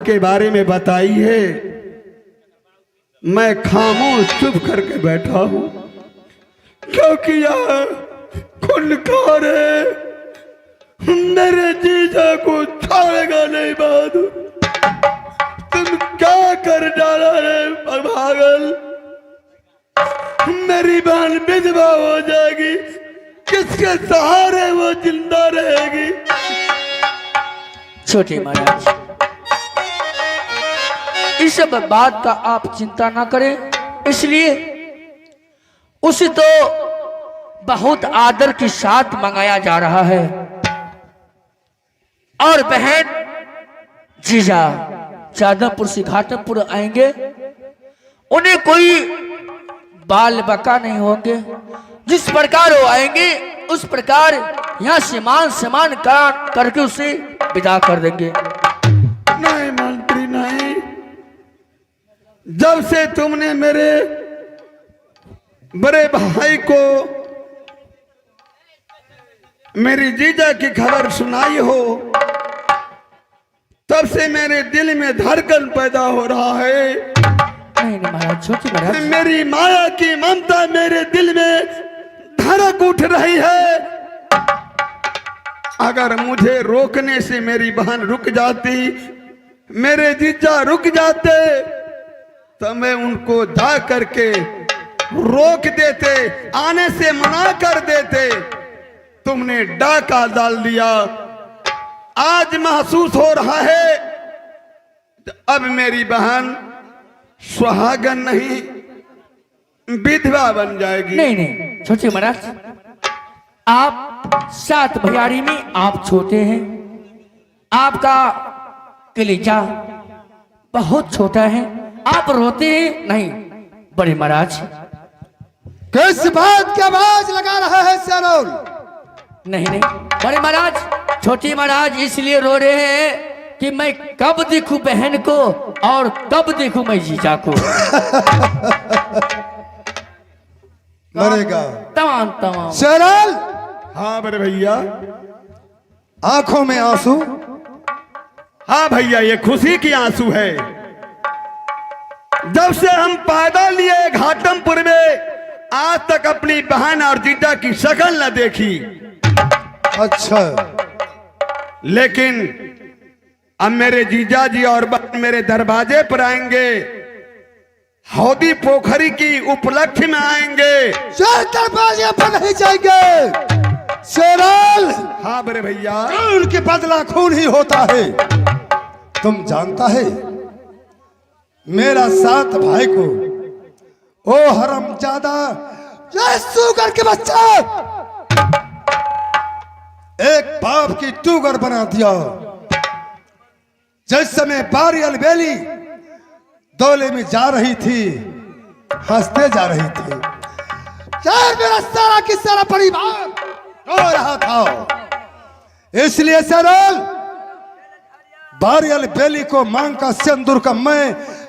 के बारे में बताई है, मैं खामोश चुप करके बैठा हूं, क्योंकि यह खुनखार है, मेरे जीजा को छोड़ेगा नहीं। बहादुर, तुम क्या कर डाला रे पागल? मेरी बहन विधवा हो जाएगी, किसके सहारे वो जिंदा रहेगी? छोटे महाराज, इस सब बात का आप चिंता ना करें। इसलिए उसे तो बहुत आदर के साथ मंगाया जा रहा है। और बहन जीजा जादवपुर से घाटमपुर आएंगे, उन्हें कोई बाल बका नहीं होंगे। जिस प्रकार वो आएंगे उस प्रकार यहाँ से मान सम्मान करके उसे विदा कर देंगे। नहीं मंत्री नहीं, जब से तुमने मेरे बड़े भाई को मेरी जीजा की खबर सुनाई हो, तब से मेरे दिल में धड़कन पैदा हो रहा है। नहीं नहीं महाराज, छोटी महाराज, मेरी माया की ममता मेरे दिल में धड़क उठ रही है। अगर मुझे रोकने से मेरी बहन रुक जाती, मेरे जीजा रुक जाते, तो मैं उनको जा करके रोक देते, आने से मना कर देते। तुमने डाका डाल दिया। आज महसूस हो रहा है अब मेरी बहन सुहागन नहीं, विधवा बन जाएगी। नहीं नहीं छोटे महाराज, आप सात भैयारी में आप छोटे हैं, आपका कलेजा बहुत छोटा है, आप रोते हैं नहीं। बड़े महाराज, किस बात की आवाज लगा रहा है सरोल? नहीं नहीं बड़े महाराज, छोटी महाराज इसलिए रो रहे हैं कि मैं कब देखूं बहन को और कब देखूं मैं जीजा को। मरेगा। तमाम तमाम। शराल। हाँ बड़े भैया। आंखों में आंसू। हाँ भैया, ये खुशी की आंसू है। जब से हम पैदा लिए घाटमपुर में, आज तक अपनी बहन और जीजा की शक्ल न देखी। अच्छा। लेकिन अब मेरे जीजा जी और बहन मेरे दरवाजे पर आएंगे, हौदी पोखरी की उपलक्ष्य में आएंगे। चल, दरवाजे पर नहीं जाएंगे शेराल। हाँ बड़े भैया। खून के बदला खून ही होता है। तुम जानता है, मेरा सात भाई को ओ हरामजादा ये सुगर के बच्चा एक बाप की टूगर बना दिया। जिस समय बारी अलबेली दौले में जा रही थी, हंसते जा रही थी, यार मेरा सारा की सारा परिवार रो रहा था। इसलिए सरल बारियल बेली को मांग का सिंदूर का मैं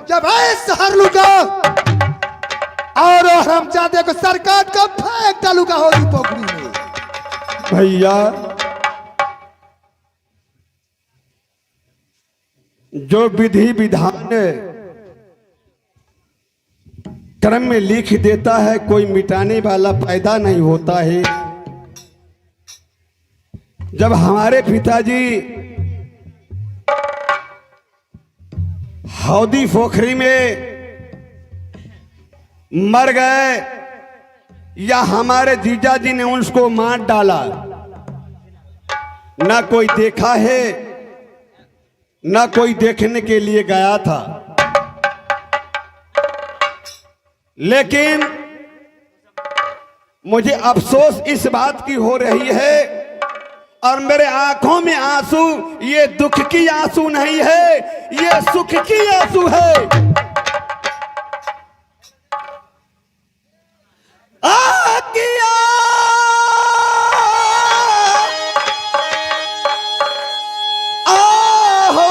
जब ऐसे हर लूंगा और हरामजादे को सर काट कर फेंक डालूंगा होली पोखरी में। भैया, जो विधि विधान क्रम में लिख देता है, कोई मिटाने वाला पैदा नहीं होता है। जब हमारे पिताजी हौदी पोखरी में मर गए या हमारे जीजा जी ने उसको मार डाला, ना कोई देखा है, ना कोई देखने के लिए गया था। लेकिन मुझे अफसोस इस बात की हो रही है और मेरे आंखों में आंसू, ये दुख की आंसू नहीं है, ये सुख की आंसू है। आ किया आहो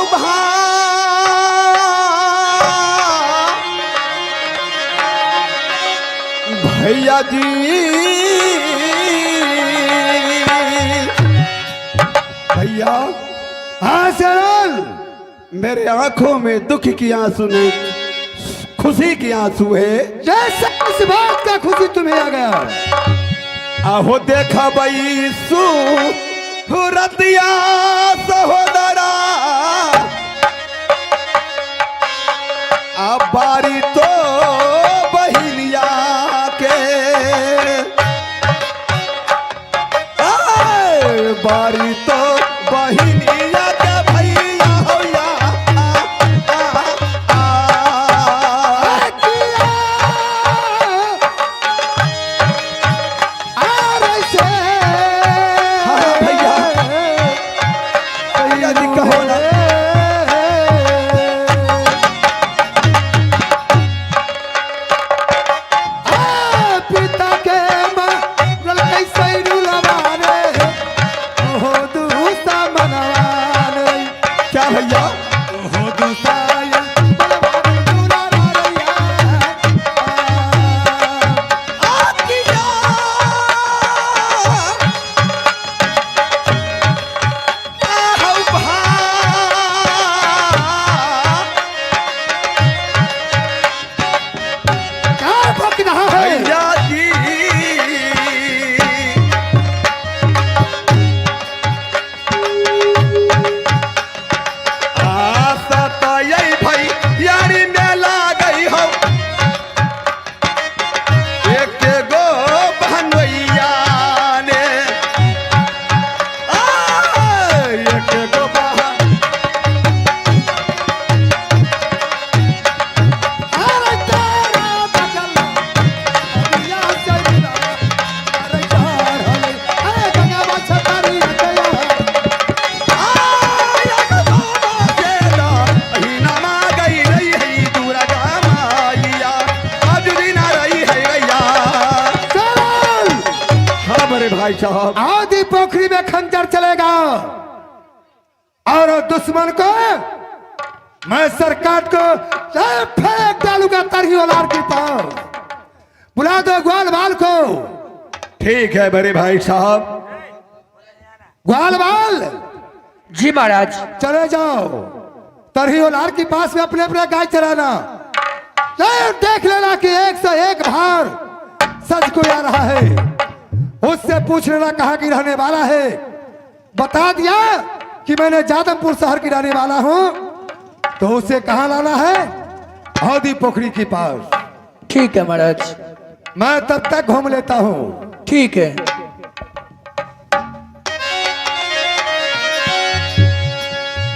भैया जी, भैया। हाँ सरल। मेरे आंखों में दुख की आंसू नहीं, खुशी की आंसू है। जैसे इस बात का खुशी तुम्हें आ गया। आहो देखा बई सू रतिया सहोदरा, आ बारी तो बहिनिया के, आए, बारी तो बहिनिया के भैया होया। आ, आ, आ। हाँ, भैया। भैया जी कहो ना। पिता के मरल कैसे रुलवा रे, ओहो दूसा मनवा रे। क्या भैया? ओहो दूसाया बलवा दूला रैया। आकिया आहौ भा। क्या भक रहा है? भैया जी, आशा तो यही भाई यारी में गई हो, एक गो बहनोइया ने, आ, एक गो बहन। अरे तारा बगल अबिया से मिला, अरे चार हले, अरे गंगा बाछा तारी रखया। चल। हाँ बड़े भाई साहब। आदि पोखरी में खंजर चलेगा और दुश्मन को मैं सरकार को चल फेंक डालूंगा तरही औलाद की पास। बुला दो ग्वाल बाल को। ठीक है बड़े भाई साहब। ग्वाल बाल। जी महाराज। चले जाओ तरही औलाद के पास में अपने अपने गाय चराना। चल देख लेना कि एक से एक भार सच को आ रहा है, उससे पूछ लेना कहाँ की रहने वाला है। बता दिया कि मैंने जादमपुर शहर की रहने वाला हूं, तो उसे कहाँ लाना है? हौदी पोखरी के पास। ठीक है महाराज। मैं तब तक घूम लेता हूँ। ठीक है।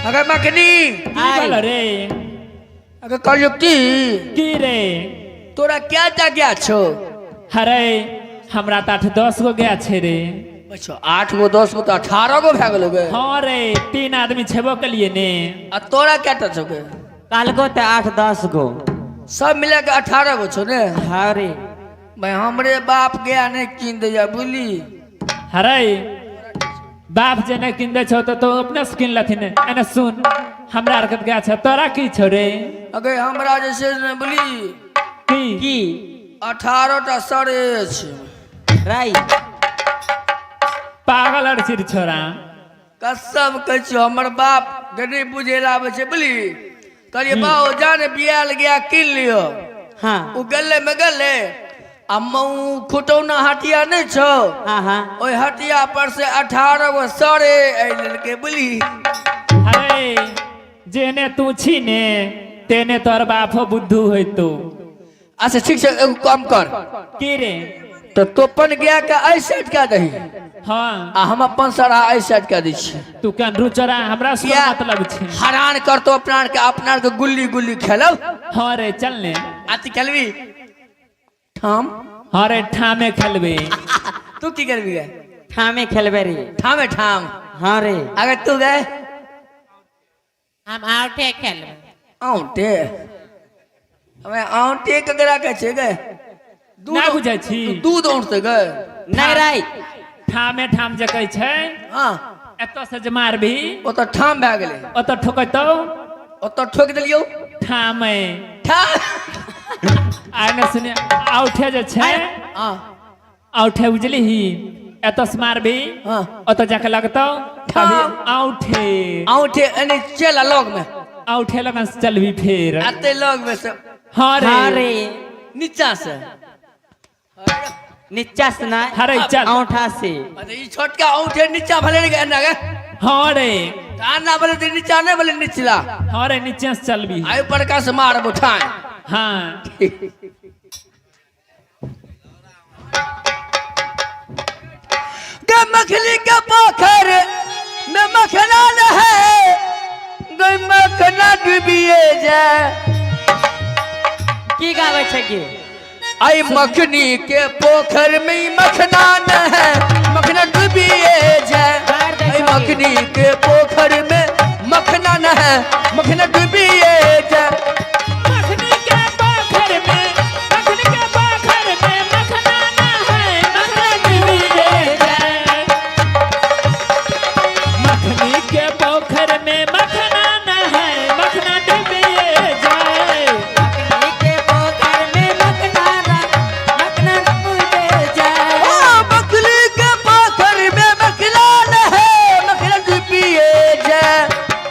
अगर मखनी की बोल रे? अगर कलयुक्ति। की रे? तोरा क्या जाग्या छो? अरे हमरा तऽ 8 10 गो गया छै रे। अच्छा, 8 गो 10 गो तो 18 गो भए गेलो गे। हाँ रे, 3 आदमी छेबो के लिए ने। आ तोरा क्या छौ गे? कालको तऽ 8 10 गो। सब मिला के 18 गो छौ ने? हाँ रे। भाई हमरे बाप गया नहीं कीन दैया बुझली। अरे बाप जे नहि कीन दै छौ तऽ तू अपने से कीन लथिन। एने सुन, हमरा आरके तऽ गया छै, तोरा की छौ रे? अगर हमरा जे छै ने बुझली। की? की? 18 टा सरे छै। राई। पागल आर छी रे छोरा। कसम कहै छियौ, हमर बाप गरीब बुझे ला आबै छै बुझली। कहलियै बाउ जा ने बियाल गया कीन लियो। हाँ। ओ गले में गले आ मऊ खुटौना हटिया नहीं छौ? हाँ हाँ। ओहि हटिया पर से 18 गो सरे आइ लेलकै बुझली। अरे जेने तू छी ने तेने तोहर बापो बुद्धू होइतो। अच्छा ठीक छै, एगो काम कर। की रे? तो तोपन गया के एहि साइड कए दही। हाँ। आ हम अपन सरा एहि साइड कए दै छियै। तू कन चोरा, हमरा से किया? मतलब छै। हरान करतो अपना आरके, अपना आरके गुल्ली गुल्ली खेलब। हाँ रे, चल ने। आती खेलबी ठाम? हाँ रे, ठामे खेलबे। तू की करबी गे? ठामे खेलबै रे। ठामे ठाम। हाँ रे। अगर तू गए? हम आउटे खेलबै। औंटे? हमे औंटे ककरा कहै छै गे? दूध। नहि बुझै छी? दूध औंटतै गे? नहि राई। ठामे ठाम जे कहै छै। हाँ। एतऽ से जे मारबी। ओतऽ ठाम भए गेलै। ओतऽ ठोकतौ। ओतऽ ठोकि देलियौ। ठामे। ठाम। आ एने सुने, औठे जे छै। हाँ। औठे बुझलिही? एतऽ से मारबी। हाँ। ओतऽ जाके लगतौ। ठाम। अभी औठे। औंटे एने चल आ लगमे। औठे लगन से चलबी फेर। आते लग में से? हाँ रे। हाँ रे। नीचा से? नीचा से ना। अरे चल। औंठा से। अरे ई छोटका औंठे नीचा भले रे एना गे। हाँ रे। आना भले ते नीचा नहीं भले निचला। हाँ रे, नीचे से चलबी। आयु बड़का से मार उठाए। हाँ। गे मखली के पोखर में मखना न है, गे मखना डूबिए जाए। की गावे छै की? आई मखनी के पोखर में मखना न है, मखना डूबिए जाए। आई मखनी के पोखर में मखना न है, मखना डूबिए जाए। मखनी के पोखर में, मखनी के पोखर में मखना ना है, मखना डूबिए जाए। मखनी के पोखर में मखना ना है, मखना डूबिए जाए। मखनी के पोखर में मखना ना, मखना डूबे जाए। ओ मखनी के पोखर में मखना न है, मखना डूबिए जाए।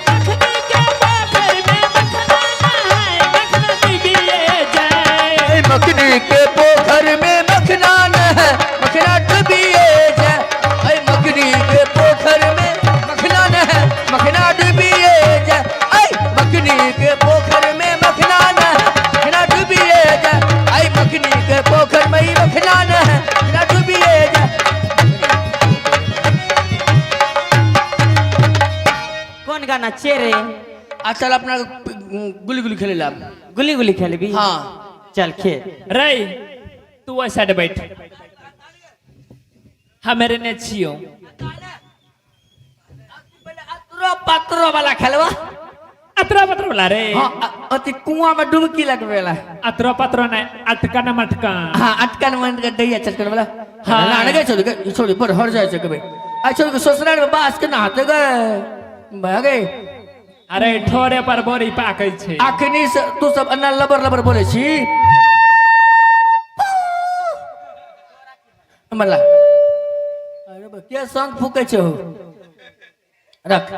मखनी के पोखर में मखना ना है, मखना डूबिए जाए। ऐ मखनी के पोखर में मखना न है, मखना डूबिए जाए। ऐ मखनी के पोखर में मखना न है, मखना डूबिए जाए। ऐ मखनी के पोखर में मखना न है, मखना डूबिए जाए। ऐ मखनी के पोखर में ही मखना न है, मखना डूबिए जाए। कोन गाना छे रे? आ चल, अपना गुली गुली खेले ला। गुली गुली खेलबी? हाँ। चल खेल। रे तू ओइ साइड बैठ, हमेरे ने छियो। अतरो पत्रो वाला खेलवा। अतरा पतरो वाला रे? हाँ, अति कुआं में डुबकी लगवेला। अतरो पतरो नहीं, अटकन मटकन। हाँ, अटकन मन के दैया चटकन वाला। हाँ। हाँ ना गए, छोड़ के छोड़ पर हर जाए छै कभी। आ छोड़ के ससुराल में बास के नहाते गए भगे। अरे ठोरे पर बोरी पाकै छै। अखनी से तू सब अन्ना लबर लबर बोले छी मला। अरे बा, के संग फूके छे हो? रख।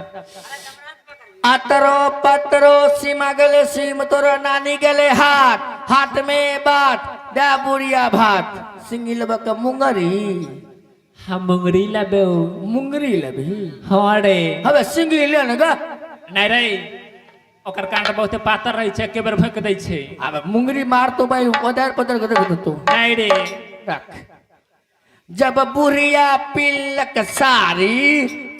अतरो पतरो सीमा गेले सीम, तोरो नानी गेले हाथ, हाथ में बात दा बुढ़िया भात। सिंगी लेबा के मुंगरी? हम मुंगरी लेबे। मुंगरी लेबी? हाँ रे। हवे सिंगी ले ने गा। नहीं रे, ओकर कांट बहुते पातर रहै छै, एके बेर भोंक दै छै। अब मुंगरी मार तो भाई उधर पदर कर दे तू। नहीं रे। रख। जब बुढ़िया पिलक सारी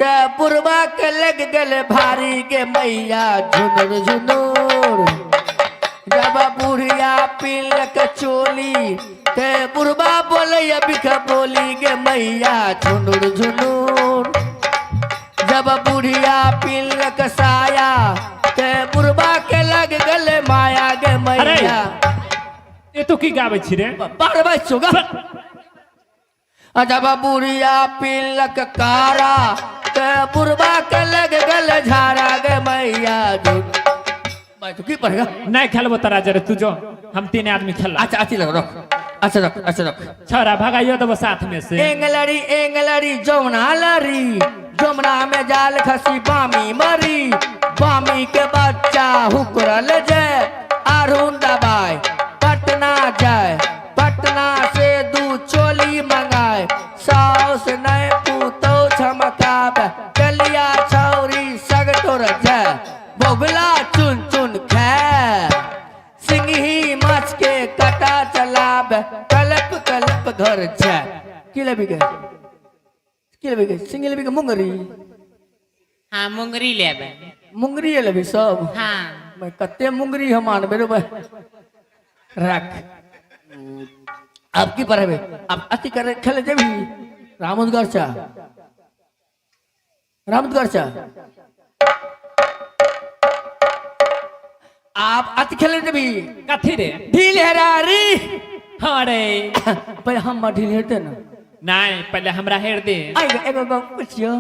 त बुढ़वा के लग गल भारी के मैया झुनुर झुनुर। जब बुढ़िया पिलक चोली ते बुढ़वा बोले बिख बोली के मैया झुनुर झुनुर। जब बुढ़िया पिलक साया ते बुढ़वा के लग गल माया गे मैया। ये तो की गाबै छी रे? बारह चुगा। जब बुढ़िया पिलक कारा ते बुढ़वा के लग गल झारा गे मैया झुन भाई तो की पढ़ेगा? नहीं खेलबो तोरा जरे, तू जो, हम तीन आदमी खेलला। अच्छा अच्छी लग रख, अच्छा रख, अच्छा रख। छोरा भगाइयो देबो साथ में से। एंगलरी एंगलरी जमुना लरी, जमुना में जाल खसी बामी मरी। बामी के बच्चा हुकरल जाए अरुण दबाए पटना जाए, पटना से दू चोली मंगाए। साउस नए पूतो छमकाबे कलिया छौरी सग तोर जाए। बबला चुन चुन खाए सिंगही माछ के कटा चलाबे कलप कलप घर जाए। की लेबी गे? की लेबी गे? सिंगी लेबी के मुंगरी? हाँ, मुंगरी लेबे। मुंगरी लेबी सब? हाँ। मैं कते मुंगरी हम आनबे रे भाई। रख। अब की पढ़ेबे? अब अति करे खेले जेबी रामोदगर चा, रामोदगर चा। आप अति खेले जेबी? कथी रे? ढील हेरारी। हाँ रे। पहले हम ढील हेरते ना। नहीं, पहले हमरा हेर दे। आइ एगो गप पुछियो।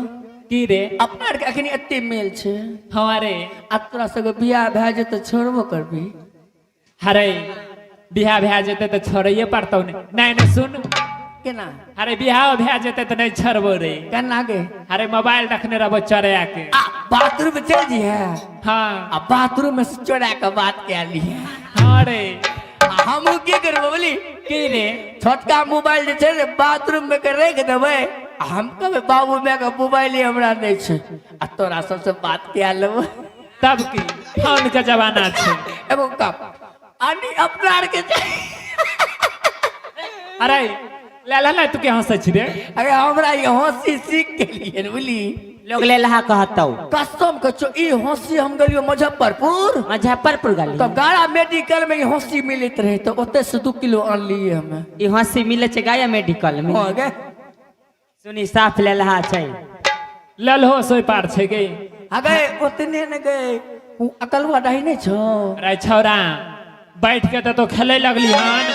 की रे? अपना आरके अखनी एते मेल छै। हाँ रे। आ तोरा सबके बियाह भए जेतै छोड़बो करबी? हरे, बियाह भए जेतै तऽ छोड़ैये पड़तौ ने। नहीं नहीं, सुन, केना? अरे बियाह भए जेतै तऽ नहि छोड़बो रे। केना गे? अरे मोबाइल रखने रहबो चोरा के। आ बाथरूम में चल जी है। हाँ। आ बाथरूम में से चोरा के बात कए ली है। हाँ रे। आ हमहूँ की करबो बोली? की रे? छोटका मोबाइल जे छै ने बाथरूम में के राखि देबै, आ हम कहबै बाबू माय के मोबाइल हमरा नहि छै, आ तोरा सबसे बात कए लेबै। तब की फोन के जमाना छै। एगो कप अनि अपना आर के छै। अरे ले ले ले, तू के हंसै छी रे? अरे हमरा ई हंसी सीख गेलियै बुझली। लोग ले लहा कहतौ। कसम के छौ, ई हंसी हम गेलियो मुजफ्फरपुर। मुजफ्फरपुर गेली तब गारा मेडिकल में ई हंसी मिलैत रहे, तो ओते से 2 किलो आनलियै हमे। ई हंसी मिले छै गाया मेडिकल में। हो गे। सुनी साफ ले लहा छै। ललहो सोई पार छै गे। अगे ओतने ने गे, उ अकलवा डाही नहि छौ। अरे छौरा बैठ के तऽ तो खेले लगली हन,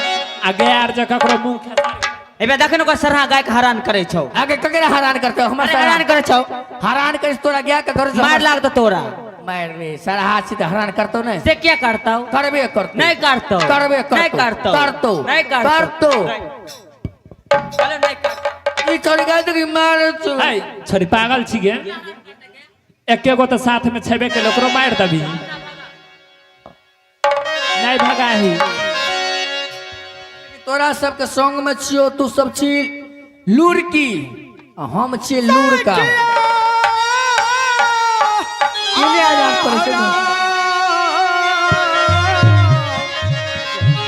आ गया आर जे ककरो मुंह खेसार। एबे देख ने ओकर सरहा गाय के हरान करे छौ। आगे ककरा हरान करते हमरा? अरे हरान करे छौ। हरान करे तोरा गया के करू। मार लागतो तोरा। मार रे सरहा छी तऽ हरान करतो ने। से क्या करतौ? करबे करतो। नहीं करतो। करबे करतो। नहीं करतो। करतो। नहीं करतो। करतो। चलो नहीं करतो। ई छोड़ गए तो मार छौ। है छोरी पागल छी गे, एके गो तऽ साथ में छेबे के ओकरो मारि देबी। नहीं भगाही। तोरा सबके संग में छियो, तू सब छी लुड़की आ हम छी लुड़का। केने आजाद पड़ै छै?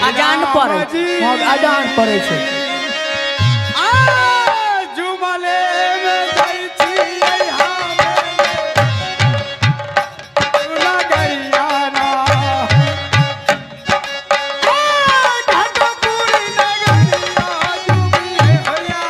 अजान पड़ै। हँ, अजान पड़ै छै। जुमले में जाइ छियै हमे नगरिया ना। घाटपुर नगरिया जुबिए होया।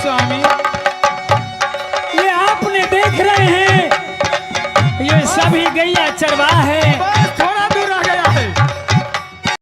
स्वामी ये आपने देख रहे हैं, ये सभी गैया चरवा है।